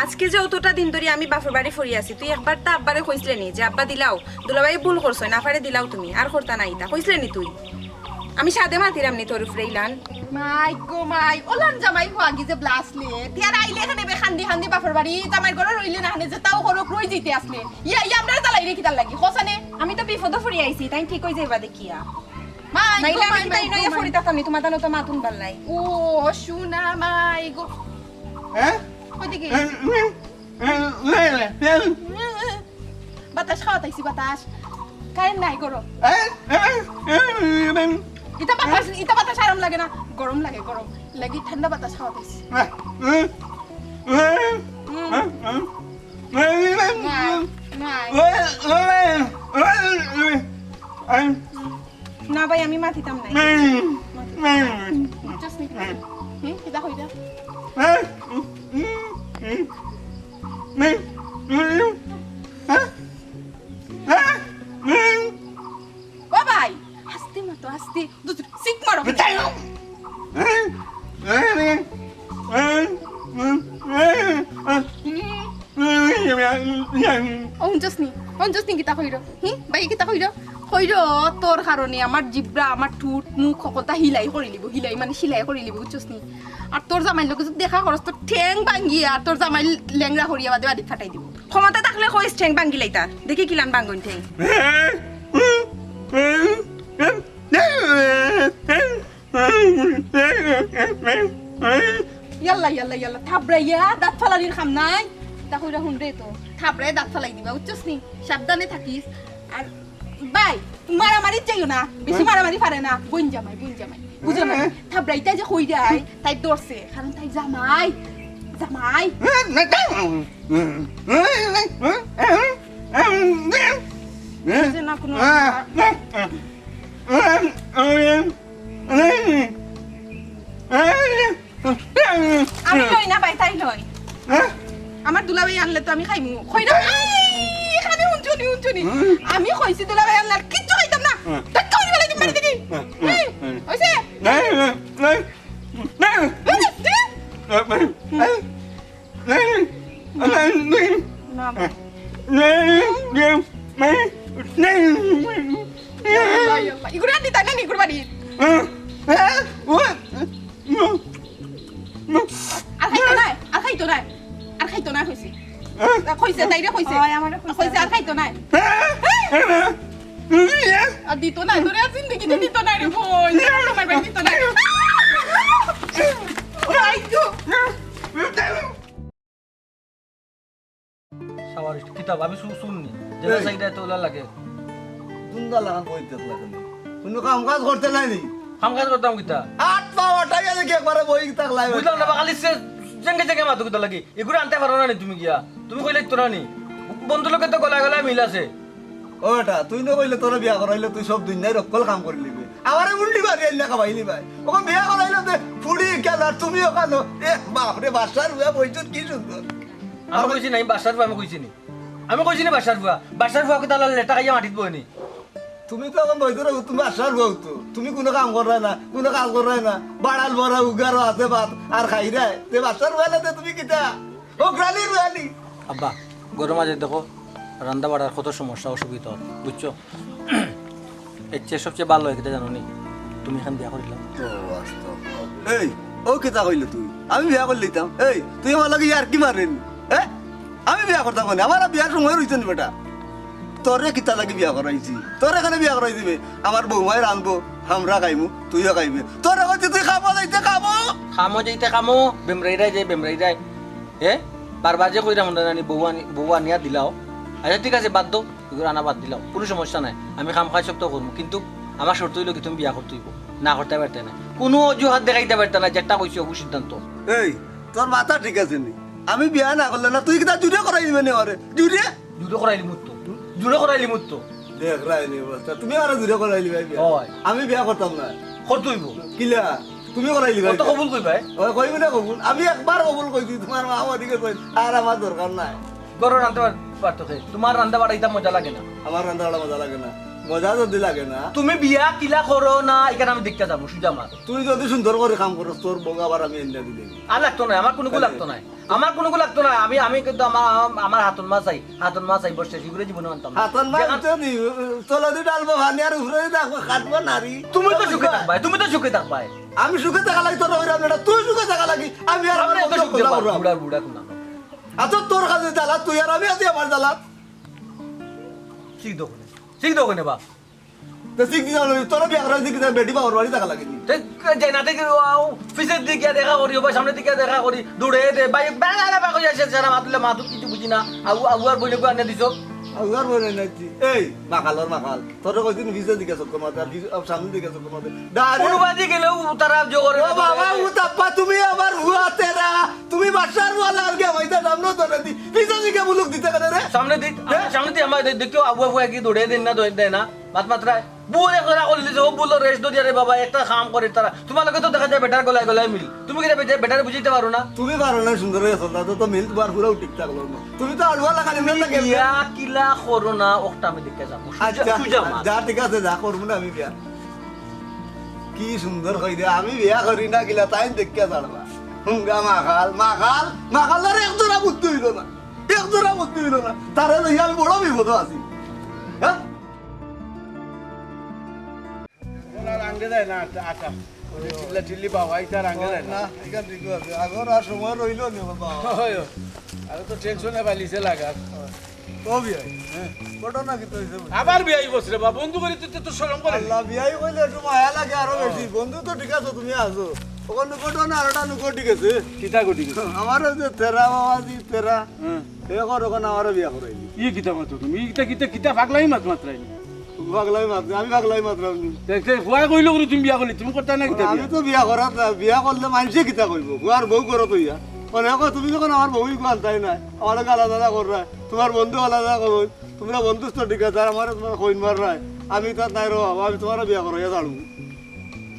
আজকে যে অতটা দিন ধরি আমি বাপর বাড়ি পড়ি আছি, তুই একবারতা আব্বারে কইছলে নি যে, "আব্বা দিলাও, দুলাভাইয়ে ভুল করছইন, আফারে দিলাও তুমি, আর করতা না ইতা।" কইছলে নি তুই? আমি সাধে মাতিরাম নি তোর উপরে ইলান? মাই গো মাই, অলান জামাই পাওয়া গেছে ব্লাসলে। তে আর আইলে কেনে বে কান্দি কান্দি বাপর বাড়ি, জামাইর ঘরো রইলে না কেনে, যেতাও করউক রই যাইতে আছলে। ইয়া, ইয়া, আমরারে জ্বালাইরে কিতার লাগি, কও চাইন? আমি তো বিপদো পড়ি আইছি, তাইন ঠিক অই যাইবা দেখিয়া। মাই গো নাইলে আমি মাই, কিতা মাই ইনো গো ইয়া মাই। পড়ি থাকতাম নি, তুমার দানো তো মাতুন বাল্লাই। ও, শুনা মাই গো। হ্যাঁ? কই দিকে? বাতাস খাওয়াত আইছি, বাতাস। কারেন্ট নাই, গরম। ইতা বাতাস, ইতা বাতাস আরাম লাগে না, গরম লাগে, গরম লাগি ঠান্ডা বাতাস খাওয়াত আইছি। হুম। নাই, নাই। না ভাই, আমি মাতিতাম নাই। বুঝছস নি? হুম? কিতা কইরা? ও ভাই, আস্তে মাতো, আস্তে। দুধ সিক মারো। ও হুনছস নি? ও হুনছস নি কিতা কইরো? হি? ভাই কিতা কইরো? কইরো, তোর কারণে আমার জিব্রা, আমার ঠুট, মুখ হকলতা হিলাই করিলিবো, হিলাই মানে সিলাই করিলিবো, বুঝছস নি? আর তোর জামাইর লগে যদি দেখা করস, তোর ঠ্যাং ভাঙ্গিয়া, আর তোর জামাই লেংড়া করিয়া বাদে বাড়িত ফাটাই দিবো। ক্ষমতা থাকলে কইস ঠ্যাং ভাঙ্গিলাইতাম, দেখি কিলান ভাঙ্গইন ঠ্যাং। ইয়াল্লা, ইয়াল্লা, ইয়াল্লা, থাবড়াইয়া দাঁত ফালানির কাম নাই। তা কইরা হুনরে তো, থাপড়ায় দাঁত ফালাই দিবা, বুঝছস নি? সাবধানে থাকিস। আর ভাই, মারামারি চাইও না, বেশি মারামারি পারে না। বোন জামাই, বোন জামাই, বুঝো না? থাপড়াইতা যে কইরায়, তাই ডরছে, কারণ তাই জামাই, জামাই। বুঝে না কোনো। আমি লই না ভাই, তাই লই। আমার দুলাভাই আনলে তো আমি খাইমু। কই না? এই, এখানে উঞ্চুনি, উঞ্চুনি। আমি কইছি দুলাভাই আনলে আর কিচ্ছু খাইতাম না। হুম। ধাক্কা মারি ফালাই দিম বাড়ি থাকি। হুম, হুম, এই, হুম। অইছে? এই, এই, এই। না। আল্লাহ, আল্লাহ। ইগুরা দিতা না নি কুরবানি? আর খাইতো না, আর খাইতো না, আর খাইতো না কইছে। কইছে, তাইরে কইছে। হয়, আমারে কইছে। কইছে, আর খাইতো না। আর দিত না, তোরে আর জিন্দেগিতে দিত না রে বোন। আমার ভাই দিত না। আইগো। সাবারিশ, কিতাব আমি শু-, শুননি। যেটা এই। চাইটা তো ওলা লাগে। দুন্দা লাগান বই দেখলা কেন? কোনো কাম কাজ করতে নাই নি? কাম কাজ করতাম কিতা? আট পা ওঠাইয়া দেখি একবারে বই থাকলাই। বুঝলাম না, বা খালি সে জেঙ্গে জেঙ্গে মাতো কিতা লাগি? এগুলো আনতে পারো না নি তুমি গিয়া? তুমি কইলে তো না নি? বন্ধু লোকে তো গলায় গলায় মিল আছে। ও বেটা, তুই না কইলে তোরে বিয়া করাইলে তুই সব দুনিয়ার অক্কল কাম করি লিবে। আমারে মুন্ডি মারি আইলা খাবাই লিবাই। ওকে বিয়া করাইলে তে ফুড়ি কেন আর তুমিও কেন? এ বাপ রে, বাসার বুয়া বইছত কি সুন্দর। আমি কইছি না, আমি বাসার বুয়া, আমি কইছি নি। আমি কইছি নি বাসার বুয়া। বাসার বুয়া কিতা লাল লেটা খাইয়া মাটিত বইনি। তুমি তো এখন বইতো না, তুমি বাসার বুয়া তো। তুমি কোনো কাম কররায় না, কোনো কাজ কররায় না। বাড়াল বড়া উগারো আছে ভাত আর খাইরায়। তে বাসার বুয়া না তে তুমি কিতা? ও গ্রালি রুয়ালি। আব্বা, ঘরর মাঝে দেখো, রান্দা বাড়ার কত সমস্যা, অসুবিধা, বুঝছো? এর চেয়ে সবচেয়ে ভালো হয় কিতা জানো নি? তুমি এখান বিয়া করিলাও। ও, আস্তা। এই, ও কিতা কইলে তুই? আমি বিয়া করি লিতাম। এই, তুই আমার লগে ইয়ার কি মারেন? হ্যাঁ? আমি বিয়া করতাম মানে? আমার আর বিয়ার সময় রইছে নি বেটা। তোরে কিতা লাগি বিয়া করাইছি? তোরে এখানে বিয়া করাই দিবে। আমার বৌমায় রানবো, আমরা খাইমু, তুইও খাইবে। তোরে কইছি তুই খামো যাইতে খামো। খামো যাইতে খামো, বেমরাইরায় যে বেমরাইরায়। এ? বারবার যে কইরাম না জানি বউ আনি-, বউ আনিয়া দিলাও। আচ্ছা ঠিক আছে, বাদ দেও। এগুলো আনা বাদ দিলাও। কোনো সমস্যা নাই। আমি কাম কাজ সব তো করমু। কিন্তু আমার শর্ত অইলো কি তুমি বিয়া করতে অইবো। না করতে পারতে না। কোনো অজুহাত দেখাইতে পারতে না, যেটা কইছি অবু সিদ্ধান্ত। এই, তোর মাথা ঠিক আছে নি? আমি বিয়া না করলে না, তুই কিতা জুরে করাই দিবে নি ওরে? জুরে? জুরে করাইলি মুত্ত। জুরে করাইলি মুত্ত। দেখ রাইনি অবস্থা। তুমি আরো জুরে করাইলি ভাই বিয়া। হয়। আমি বিয়া করতাম না। করতে অইবো। কিলা? তুমি করাইলি ভাই অত বিয়া। কবুল কই ভাই? ওই কইবি না কবুল। আমি একবার কবুল কইছি, তোমার মা আমার দিকে কই, আর আমার দরকার নাই। ঘরর রান্ধতে পার-, পারতো কে? তোমার রান্ধা বাড়া ইতা মজা লাগে না। আমার রান্ধা বাড়া মজা লাগে না। মজা যদি লাগে না। তুমি বিয়া কিলা করো না, এখানে আমি দেখতে যাবো, সুজা মার। তুই যদি সুন্দর করে কাম করস, তোর বউ আবার আমি এনে দিলে। আর লাগতো না, আমার কোনো লাগতো না। আমার কোনো লাগতো না। আমি, আমি কিন্তু আমার, আমার হাতন মাছ চাই, হাতন মাছ চাই, বসে সেগুলো জীবনে আনতাম না। হাতন মাছ যেখান- তো নি, তলে দি ডালবো, পানি আর উপরে দি দেখবো, কাটবো নারী। তুমি তো সুখে থাকবায়, তুমি তো সুখে থাকবায়। আমি সুখে থাকা লাগি তোর ওই রান্নাটা, তুই সুখে থাকা লাগি। আমি আর আমরা আমার এত বন্ধু সুখ দেবা, খোলা ওরা। বুড়া, বুড়া কোন। আচ্ছা, তোর কাছে জ্বালা, তুই আর আমি আছি আমার জ্বালা। ঠিক দোকানে, ঠিক দোকানে বা। তো ঠিক দিলাম, তোর বিয়া করা ঠিক দিলাম, বেটি বাবার বাড়ি থাকা লাগেনি। তে, যে না দেখে, ও, পিছের দিকে দেখা করি, ও ভাই, সামনের দিকে দেখা করি, দৌড়ে দে, ভাই, বেলা বেলা কই আছে, যারা মাতুলে মাতুক কিছু বুঝি না। আউ, আউ আর বইনে কই আনে দিছো? আউ আর বইনে নাই। এই, মাখালর মাখাল। তোরে কইছি নি, পিছের দিকে চক্কর মারতে, আর পিছ-, আ, সামনের দিকে চক্কর মারতে। ডাইরেক্ট কোনোবাদি গেলেও তারা জো করে ও না, বাবা, দৌড়ে দে। ও তাপ্পা, তুমি আমার হুয়া তেরা। তুমি বাসার ওয়ালা আর গিয়া ভাইটা সামনে ধরে দি। পিছের দিকে মুলুক দিতে কেন রে? সামনে দি-, হ্যাঁ? সামনে দি আমার দে-, দেখো, আবু আবু একই দৌড়ে দেন না, দৌড়ে দেয় না। মাত মাত্রায়। বুল এক ধরা করে দিছে, ও বুল রেস দরিয়া রে বাবা, একটা কাম করে তারা। তোমার লগে তো দেখা যায় বেটার গলায় গলায় মিল। তুমি কিতা বেটা-, বেটারে বুঝাইতে পারো না? তুমি পারো না সুন্দর হয়ে চলতা, তো, তো মিল তোমার পুরাও ঠিক থাকলো না। তুমি তো আড়ুয়া লাগালে তুমি মিল লাগে। বিয়া কিলা করো না, ওটা আমি দেখতে যাবো। সুজা, আচ্ছা, সুজা মা। যা ঠিক আছে, যা করবো না আমি বিয়া। কি সুন্দর কই দে, আমি বিয়া করি না কিলা, তাই দেখতে ছাড়বা। হুঙ্গা মাখাল, মাখাল, মাখাল আর এক জোড়া বুদ্ধি হইল না। এক জোড়া বুদ্ধি হইল না। তারে লইয়া আমি বড় বিপদ আছি। হ্যাঁ? ওরা রাঙ্গে দেয় না, আটা, আটা। ওই যে চিল্লা চিল্লি বাবা, এটা রাঙ্গে দেয় না। না, এখান ঠিক আছে। আগর আর সময় রইল নি বাবা। হয়, হয়। আরে তো টেনশনে বালিছে লাগার। ও বিয়াই, হ্যাঁ। ঘটনা কি তো হইছে বুঝি? আবার বিয়াই বসরে বা, বন্ধু করি তুই তো শরম করে। আল্লাহ, বিয়াই কইলে একটু মায়া লাগে আরো বেশি। বন্ধু তো ঠিক আছে, তুমি আছো। অখন ঘটনা আর একটা ঘটি গেছে। কিতা ঘটি গেছে? আমার ওই যে তেরা বাবাজি, তেরা। হ্যাঁ। এখন, এখন আমারে বিয়া করাইলি। ই কিতা মাতো তুমি? ই কিতা, কিতা, কিতা পাগলামি মাত মাতরায়নি? পাগলামি মাত, আমি পাগলামি মাতরাম নি। তে, তে, ফুয়ায় কইলো করি তুমি বিয়া করলি, তুমি করতায় না কিতা আমি বিয়া? তো বিয়া করাত না, বিয়া করলে মানষে কিতা কইবো? ফুয়ার বউ করো তো ইয়া। মানে এখন তুমি যখন আমার বউই কো আনতায় না, আমারে গালা দালা কররায়, তুমার বন্ধু গালা দালা করো, তুমরা বন্ধুত্ব ঠিক আছে, আর আমারে তুমরা কইন মাররায়, আমি তাত নাই রো, আমি তুমারে বিয়া করাইয়া ছাড়মু।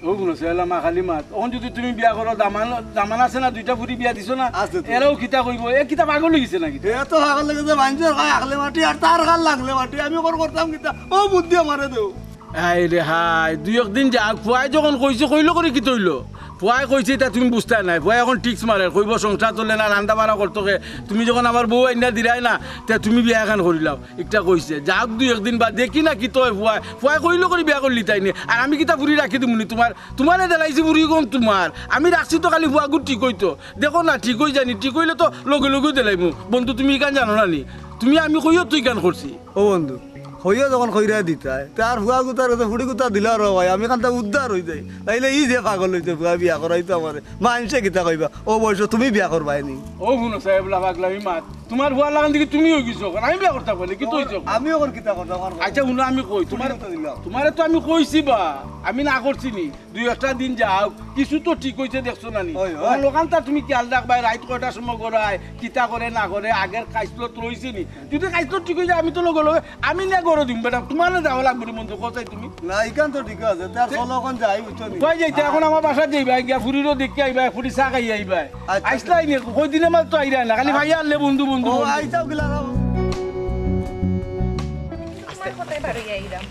ও গুনো, সে এলা মা খালি মাত। অখন যদি তুমি বিয়া করো, দামান, দামান আছে না, দুইটা ফুরি বিয়া দিছো না, আছে তো। এরাও কিতা কইবো? এ কিতা পাগল অই গেছে নাকি? এ তো পাগল অই গেছে, মানষর খায় আখলে মাটি আর তার খায় লাংলে মাটি, আমি অখন করতাম কিতা? ও বুদ্ধি আমারে দেও। হায় রে হায়, দুই একদিন যাউক, ফুয়ায় যখন কইছে, কইলো করি কিতা অইলো? ফুয়ায় কইছে, ইতা তুমি বুঝতায় নায়। ফুয়ায় অখন tricks মারের, কইবো সংসার চলে না, রান্দা বাড়া করতো কে? তুমি যখন আমার বউ আইনা দিরায় না, তে তুমি বিয়া এখান করিলাও। একটা কইছে, যাউক দুই একদিন বাদ, দেখি না কিতা অয় ফুয়ায়। ফুয়ায় কইলো করি বিয়া করলিতায়নি। আর আমি কিতা ফুরি রাখি দিমুনি তুমার? তুমারে দেলাইছি ফুরি অখন তুমার। আমি রাখছি তো খালি ফুয়াগুর ঠিক অইতো। দেখো না, ঠিক অই যায়নি, ঠিক অইলে তো লগে লগেউ দেলাইমু। বন্ধু, তুমি ইখান জানো না নি? তুমি আমি কইও তো ইখান করছি। ও বন্ধু, কইও যখন কইরা দিতায়, তে আর ফুয়াগুতার গেছে ফুড়িগুতা দিলাও রে ভাই, আমি ইখান থাকি উদ্ধার অই যাই। নাইলে ই যে পাগল অইছে, ফুয়া বিয়া করাইতো আমারে, মানষে কিতা কইবা? ও বয়সো তুমি বিয়া করবায় নি? ও হুনো সাহেব, লা পাগলামি মাত। তুমার ফুয়ার লাখান দেখি তুমি অই গেছো, অখন আমি বিয়া করতাম পারলে কিতা অইছে? আমি অখন কিতা করতাম? আচ্ছা, হুনো, আমি কই, তুমার, ফুড়িগুতা দিলাও। তুমারে তো আমি কইছি বা, আমি না করছি নি। দুই একটা দিন যাউক, কিছু তো ঠিক অইছে দেখছো না নি? অয়, অয়। অখন অখানতা তুমি খিয়াল রাখবায়, রাইত কয়টার সময় ঘরো আয়, কিতা করে না করে, আগের খাইছলত রইছে নি? যদি খাইছলত ঠিক অই যায়, আমি তো লগে লগে, আমি নিয়া ঘরো দিমু বেটা, তুমারে যাওয়া লাগবো নি বন্ধু, কও চাই তুমি? না, ইখান তো ঠিক আছে, তে আর তে চলো অখন যাই, বুঝছো নি? কই যাইতায়? অখন আমার বাসাত যাইবায়, গিয়া ফুরিরেও দেখিয়া আইবায়, ফুরি চা খাইয়া আইবায়। আচ্ছা। আইছলায় নি, কয়দিনর মাঝে তো আইরায় না, খালি আ- ভাইয়া আনলে বন্ধু বন্ধু ও, বন্ধু। আইতাও গিলা না। তুমার কথায় বারইয়া আইরাম।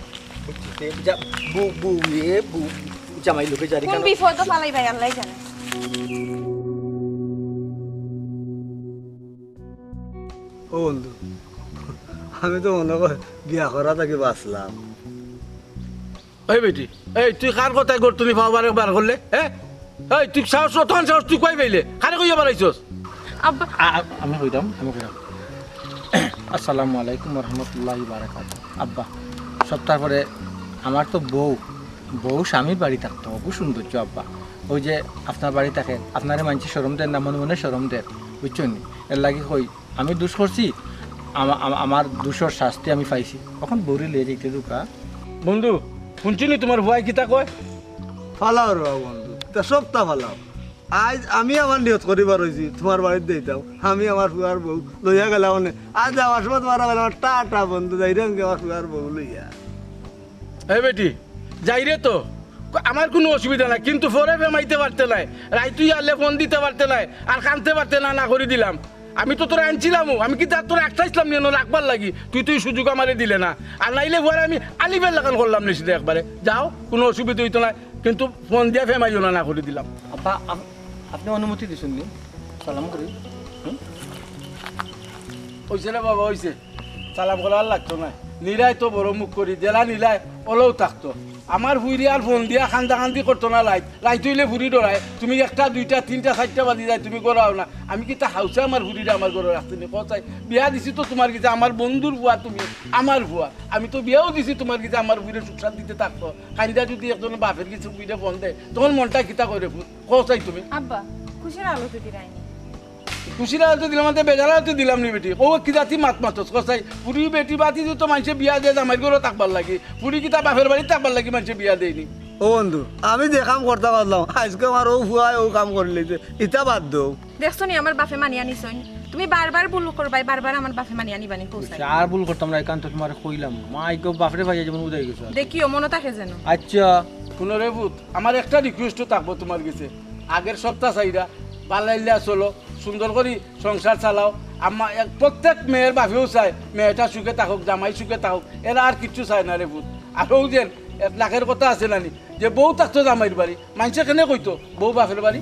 বুঝছি, তে যা, বউ, বউ, এ, বউ, জামাই লোকে জারি কোন কেন? বিপদো ফালাইবায় আল্লায় জানে। ও বন্ধু, আমি তো মনো কয় বিয়া করা থাকি বাঁচলাম। এই বেটি, এই তুই কার কথায় ঘর তুমি পাও বারে বার করলে, হ্যাঁ? এই তুই সাহস, অতখান সাহস তুই কই পাইলে? কারে কইয়া বারাইছস? আব্বা। আ-, আ-, আমি কইরাম, আমি কইরাম। আসসালামু আলাইকুম ওয়া রাহমাতুল্লাহি ওয়া বারাকাতুহু। আব্বা, সপ্তাহ পরে আমার তো বউ, বউ স্বামীর বাড়ি থাকতো, খুব সৌন্দর্য আব্বা। ওই যে আপনার বাড়ি থাকে, আপনারে মানষে শরম দের না, মনে মনে শরম দের, বুঝছো নি? এর লাগি কই, আমি দুষ করছি, আমা-, আমা-, আমার দুষর শাস্তি আমি পাইছি। অখন বউরে লইয়া যাইতে দুকা। বন্ধু, হুনছো নি তুমার ফুয়ায় কিতা কয়? ফালাও রে বন্ধু, ইতা সবতা ফালাও। আইজ আমি আমার নিয়ত করিবার অইছি, তুমার বাড়িত যাইতাম। আমি আমার ফুয়ার বউ লইয়া গেলাম অনে। আইজ যাওয়ার সময় তুমারে কইলাম, "টাটা বন্ধু, যাইরাম গি আমার ফুয়ার বউ লইয়া।" এ বেটি, যাইরে তো, আমার কুনু অসুবিধা নাই, কিন্তু পরে ফেমাইতে পারতে নায়। রাইত অইয়া আইলে ফোন দিতে পারতে নায়, আর কানতে পারতে না, না করি দিলাম। আমি তো তোরে আনছিলামউ, আমি কিতা তোরে আটকাইছলাম নি অনো রাখবার লাগি? তুই তো ই সুযোগ আমারে দিলে না, আর নাইলে পরে আমি আলিফের লাখান করলাম নি সিধা একবারে। যাও, কুনু অসুবিধা অইতো নায়, কিন্তু ফোন দিয়া ফেমাইও না, না করি দিলাম। আব্বা, আপ-, আপনে অনুমতি দিছইন নি? সালাম করি। হুম? অইছে রে বাবা, অইছে। সালাম করা আর লাগতো নায়। নিরায় তো বড় মুখ করি, যেলা নিলায় অলাউ থাকতো। আমার ফুড়িয়ে আর ফোন দিয়া কান্দাকান্দি করতো না রাইত। রাইত অইলে ফুড়ি ডরায়। তুমি একটা, দুইটা, তিনটা, চাইরটা বাজি যায়, তুমি ঘরো আও না। আমি কিতা হাউছে আমার ফুড়িরে আমার ঘরো রাখছি নি? কও চাই, বিয়া দিছি তো তুমার গেছে, আমার বন্ধুর ফুয়া তুমি, আমার ফুয়া। আমি তো বিয়াও দিছি তুমার গেছে, আমার ফুড়িয়ে সুখ শান্তিতে থাকতো। কাইন্দা যদি একজন বাপের গেছে ফুড়িয়ে ফোন দেয়, তখন মনটা কিতা করে ফুত? কও চাই তুমি। আব্বা, খুশির আলোতে দিরায়নি। খুশির আলোতে দিলাম, আনতে বেজার আলোতে দিলাম নি বেটি। ও কি জাতি মাত মাতস, কও চাই। ফুড়ি বেটি বাতি তো মানষে বিয়া দেয় জামাইর ঘরো থাকবার লাগি। ফুড়ি কিতা বাপের বাড়িত থাকবার লাগি মানষে বিয়া দেয়নি। ও বন্ধু, আমি যে কাম করতাম পারলাম, আইজকে আমার অউ ফুয়ায় অউ কাম করিলিছে, ইতা বাদ দেও। দেখছো নি আমার বাপে মানিয়া নিছইন? তুমি বারবার ভুল করবায়, বারবার আমার বাপে মানিয়া নিবা নি, কও চাই। আর ভুল করতাম না, ইখান তো তুমারে কইলাম। মা, ইগো বাপরে পাইয়া যেমন উদাই গেছে। দেখিও, মনো থাকে যেন। আচ্ছা। হুনো রে ফুত, আমার একটা request থাকবো তুমার গেছে। আগের সপ্তাহ চাইরা, বালাইল্লা চলো, সুন্দর করি সংসার চালাও। আমা-, এক, প্রত্যেক মেয়ের বাপেও চায়, মেয়েটা সুখে থাকুক, জামাই সুখে থাকুক, এরা আর কিচ্ছু চায় না রে ফুত। আর অউ যে এক লাখের কথা আছে না নি, যে বউ থাকতো জামাইর বাড়ি, মানষে কেনে কইতো, বউ বাপের বাড়ি?